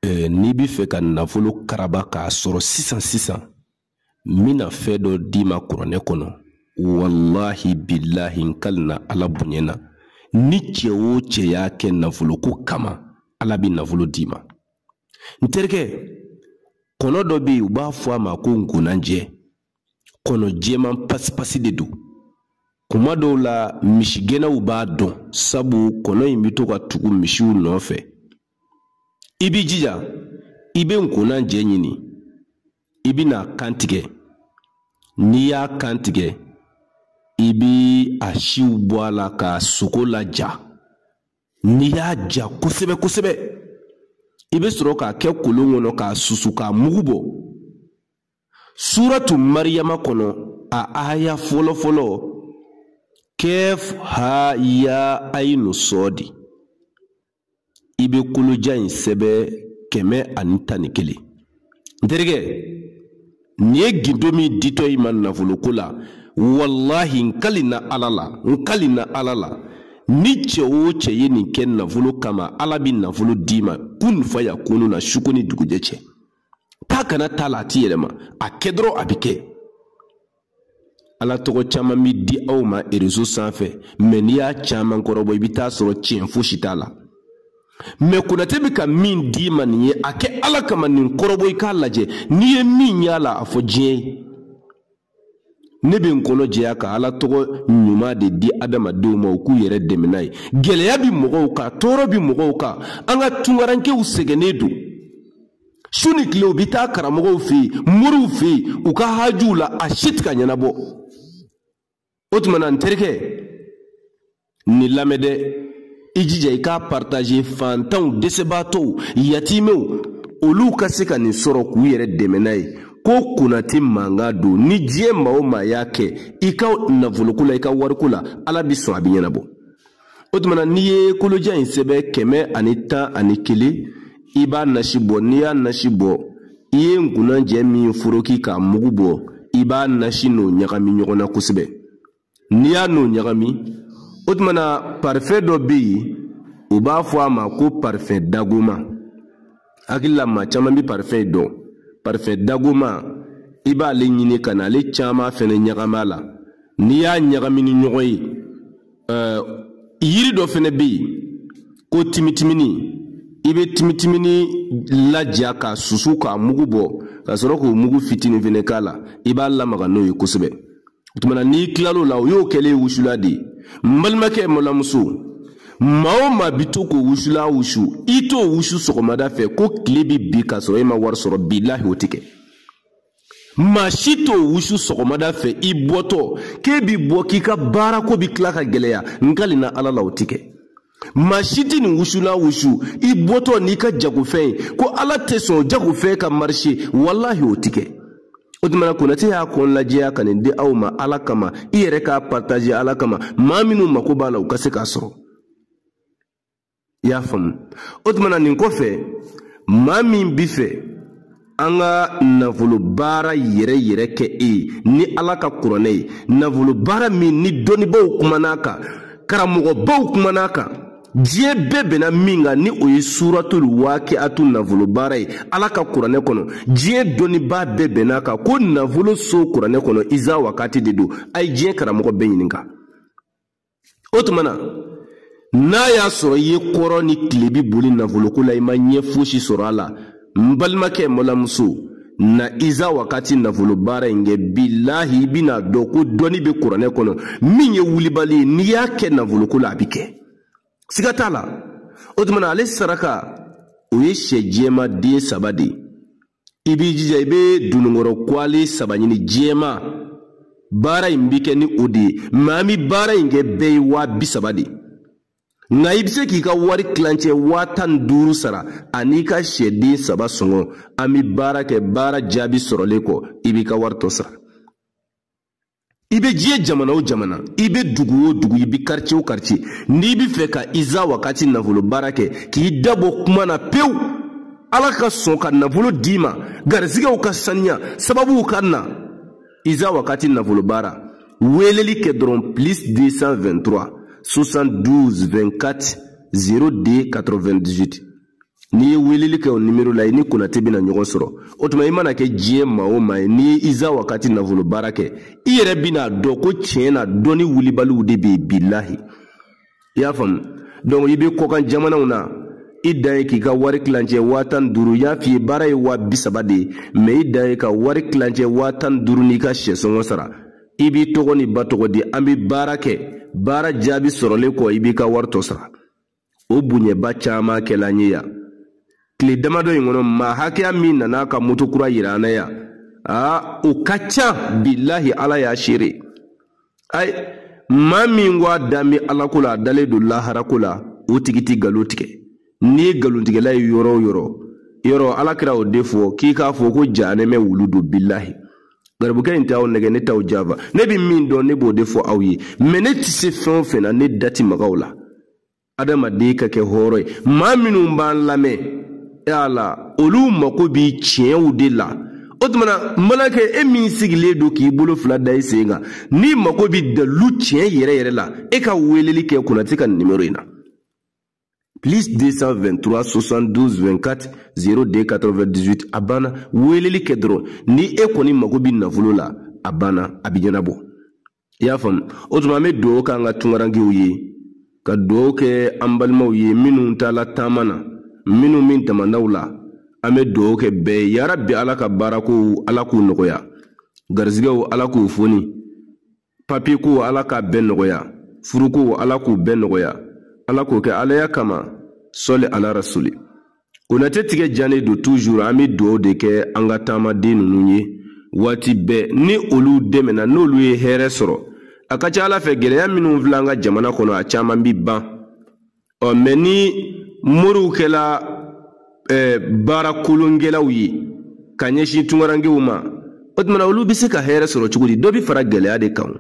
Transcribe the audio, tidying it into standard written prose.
N'i bɛ fɛ ka nafolo karaba k'a sɔrɔ sisan sisan, n bɛna fɛn dɔ d'i ma kuranɛ kɔnɔ. Walahi bilahi, n kalina Ala bonya na, ni cɛ o cɛ y'a kɛ nafoloko kama, Ala bɛ nafolo d'i ma. N terikɛ, kɔnɔ dɔ bɛ yen, u b'a fɔ a ma ko nkonajɛ. Kɔnɔ jɛman pasipasi de don. Kuma dɔw la, misigɛnnaw b'a dɔn, sabu kɔnɔ in bɛ to ka tugu misiw nɔfɛ. I b'i jija, i bɛ nkonajɛ ɲini, i bɛna kan tigɛ. N'i y'a kan tigɛ, i bɛ a siw bɔ a la ka sogo laja. N'i y'a ja kosɛbɛ kosɛbɛ, i bɛ sɔrɔ k'a kɛ kolon kɔnɔ k'a susu k'a mugu bɔ. Suratu Mariyama kɔnɔ, a aya fɔlɔ fɔlɔ, kɛf ha ya ayinu sɔɔdi, i bɛ kolojan in sɛbɛn 111. N terikɛ, nin ye gindo min ditɔ i ma nafoloko la, walahi n kalina Ala la, n kalina Ala la, ni cɛ o cɛ ye nin kɛ nafolo kama, Ala bɛ nafolo d'i ma kun fa ya kunu na, suko ni dugujɛ cɛ. Taa kana taa la, a ti yɛlɛma, a kɛ dɔrɔn a bɛ kɛ. Ala tɔgɔ caman bɛ di aw ma réseau sanfɛ, mɛ n'i y'a caman kɔrɔbɔ, i bɛ taa sɔrɔ tiɲɛ fosi t'a la. Mɛ Konate bɛ ka min d'i ma nin ye, a kɛ Ala kama, nin kɔrɔbɔ i k'a lajɛ. N'i ye min y'a la, a fɔ diɲɛ ye. Ne bɛ n kɔnɔ jɛya ka Ala tɔgɔ ɲuman de di adamadenw ma, u k'u yɛrɛ dɛmɛ n'a ye. Gɛlɛya bɛ mɔgɔw kan, tɔɔrɔ bɛ mɔgɔw kan, an ka tunkarankew sɛgɛnnen don. Su ni tile u bɛ taa karamɔgɔw fɛ yen, moriw fɛ yen, u ka hajuw la, a si tɛ ka ɲɛnabɔ. O tuma na, n terikɛ, nin lamɛn dɛ, i jija i k'a partager fantanw, dɛsɛbaatɔw, yatimɛw, olu ka se ka nin sɔrɔ k'u yɛrɛ dɛmɛ n'a ye. Ko Konate mankan don, ni diɲɛ maa o maa y'a kɛ i ka nafoloko la, i ka wariko la, Ala bɛ sɔn, a bɛ ɲɛnabɔ. O tuma na, n'i ye kolojan in sɛbɛn 111, i b'a nasi bɔ. N'i y'a nasi bɔ, i ye nkunajɛ min foroki k'a mugu bɔ, i b'a nasi n'o ɲagami ɲɔgɔn na kosɛbɛ. N'i y'a n'o ɲagami, o tuma na, parfum dɔ bɛ yen, u b'a fɔ a ma ko parfum dagoma. Hakili la, maa caman bɛ parfum in dɔn. Parfum dagoma, i b'ale ɲini ka na ale caman fɛnɛ ɲagami a la. N'i y'a ɲagami ni ɲɔgɔn ye, yiri dɔ fɛnɛ bɛ yen ko timitimini, i bɛ timitimini laja k'a susu k'a mugu bɔ, ka sɔrɔ k'o mugu fitinin fɛnɛ k'a la, i b'a lamaga n'o ye kosɛbɛ. O tuma na, n'i tilal'o la, o y'o kɛlen ye wusula de ye. N balimakɛ, mɔlamuso, maa o maa bi to k'o wusula wusu, i t'o wusu sɔgɔmada fɛ ko tile bɛ bi k'a sɔrɔ e ma wari sɔrɔ, bilahi o tɛ kɛ. Maa si t'o wusu sɔgɔmada fɛ i bɔtɔ k'e bi bɔ k'i ka baarako bi tila ka gɛlɛya, n kalina Ala la, o tɛ kɛ. Maa si tɛ nin wusula wusu i bɔtɔ n'i ka jagofɛn ye ko Ala tɛ sɔn jagofɛn ka marcher, walahi o tɛ kɛ. O tuma na, Konate y'a kɔn lajɛya ka nin di aw ma Ala kama, i yɛrɛ k'a partager Ala kama, maa minnu mako b'a la, u ka se k'a sɔrɔ. I y'a faamu? O tuma na, nin kɔfɛ, maa min bi fɛ an ka nafolo baara yɛrɛ yɛrɛ kɛ e ye ni Ala ka kuranɛ ye, nafolo baara min ni dɔnnibaaw kumana a kan, karamɔgɔbaw kumana a kan, diɲɛ bɛɛ bɛnna min kan, ni o ye suratul waqi'atu nafolo baara ye Ala ka kuranɛ kɔnɔ, diɲɛ dɔnnibaa bɛɛ bɛnna a kan ko nafolo so kuranɛ kɔnɔ iza wakati de don. A ye diɲɛ karamɔgɔ bɛɛ ɲininka. O tuma na, n'a y'a sɔrɔ i ye kɔrɔ ni tile bi boli nafoloko la, i ma ɲɛ fosi sɔrɔ a la, n balimakɛ, mɔlamuso, na iza wakati nafolo baara in kɛ. Bilahi, i bɛna dɔn ko dɔnni bɛ kuranɛ kɔnɔ min ye wulibali ye. N'i y'a kɛ nafoloko la, a bɛ kɛ, siga t'a la. O tuma na, ale saraka, o ye sɛ jɛma den 3 de ye. I b'i jija, i bɛ dununkɔrɔ kwale 3 ɲini jɛma. Baara in bɛ kɛ ni o de ye, mɛ an bɛ baara in kɛ bɛɛ ye 30,000 de ye. Nka i bɛ se k'i ka wari tilancɛ 15,000 sara ani ka sɛden 3 sɔngɔ. An bɛ baara kɛ, baara jaabi sɔrɔlen kɔ, i b'i ka wari tɔ sara. I bɛ diɲɛ jamana o jamana, i bɛ dugu o dugu, i bɛ quartier o quartier, n'i bɛ fɛ ka iza wakati nafolo baara kɛ, k'i dabɔ kuma na pewu, Ala ka sɔn ka nafolo d'i ma, garizigɛw ka saniya, sababuw ka na, iza wakati nafolo baara, weleli kɛ dɔrɔn plus 223 72 24 02 98. N'i ye weleli kɛ o nimero la, i ni Konate bɛna ɲɔgɔn sɔrɔ. O tuma i mana kɛ diɲɛ maa o maa ye, n'i ye Iza Wakati nafolo baara kɛ, i yɛrɛ bɛna dɔn ko tiɲɛ na dɔnni wulibaliw de bɛ yen, bilahi. I y'a faamu? Donc i bɛ kɔkan jamanaw na, i dan ye k'i ka wari tilancɛ 15,000. N y'a f'i ye, baara ye 30,000 de ye, mais i dan ye ka wari tilancɛ 15,000 n'i ka sɛsɔngɔ sara. I b'i tɔgɔ ni ba tɔgɔ di, an bɛ baara kɛ, baara jaabi sɔrɔlen kɔ, i b'i ka wari tɔ sara. O bonyaba caman kɛla an ye yan tile damadɔ in kɔnɔ. Maa hakɛya min nana ka moto kura yira an na yan, aa, o ka ca, bilahi, Ala y'a seere. Ayi, maa min ko a dan bɛ Ala ko la, a dalen don lahara ko la, o tigi tɛ nkalon tigɛ. N'i ye nkalontigɛla ye yɔrɔ o yɔrɔ, yɔrɔ Ala kɛra o de fɔ k'i k'a fɔ ko jahanɛmɛ wulu don, bilahi. Garibukɛ in t'aw nɛgɛ, ne t'aw janfa. Ne bɛ min dɔn, ne b'o de fɔ aw ye. Mais ne tɛ se fɛn o fɛn na, ne da tɛ maga o la. Adamaden ka kɛ hɔrɔn ye. Maa minnu b'an lamɛn, e Ala, olu mako bi tiɲɛw de la. O tuma na, n balimakɛ, e min sigilen don k'i bolo fila da i sen kan, n'i mako bi dalilu tiɲɛ yɛrɛ yɛrɛ la, e ka weleli kɛ Konate ka nimero in na: plus 223 72 24 02 98. A banna. Weleli kɛ dɔrɔn, ni e kɔni mako bi nafolo la, a banna, a bi ɲɛnabɔ. I y'a faamu? O tuma an bɛ dugawu k'an ka tunkarankew ye, ka dugawu kɛ an balimaw ye minnu taala taama na, minnu min tamandaw la. An bɛ dugawu kɛ bɛɛ ye, yarabi Ala ka baarakow, Ala k'u nɔgɔya, garizigɛw, Ala k'u foni, papiye ko, Ala k'a bɛɛ nɔgɔya, furuko, Ala k'u bɛɛ nɔgɔya, Ala k'o kɛ Alaya kama, sɔli ala rasuli. Konate tigɛ jannen don toujours. An bɛ dugawu de kɛ an ka taamaden ninnu ye waati bɛɛ. Ni olu dɛmɛna, n'olu ye hɛrɛ sɔrɔ, a ka ca Ala fɛ, gɛlɛya minnu filɛ an ka jamana kɔnɔ, a caman bi ban. Ɔ mais ni moriw kɛla baara kolonkɛlaw ye ka ɲɛsin tunkarankew ma, o tuma na olu bɛ se ka hɛrɛ sɔrɔ cogo di? Dɔ bɛ fara gɛlɛya de kan.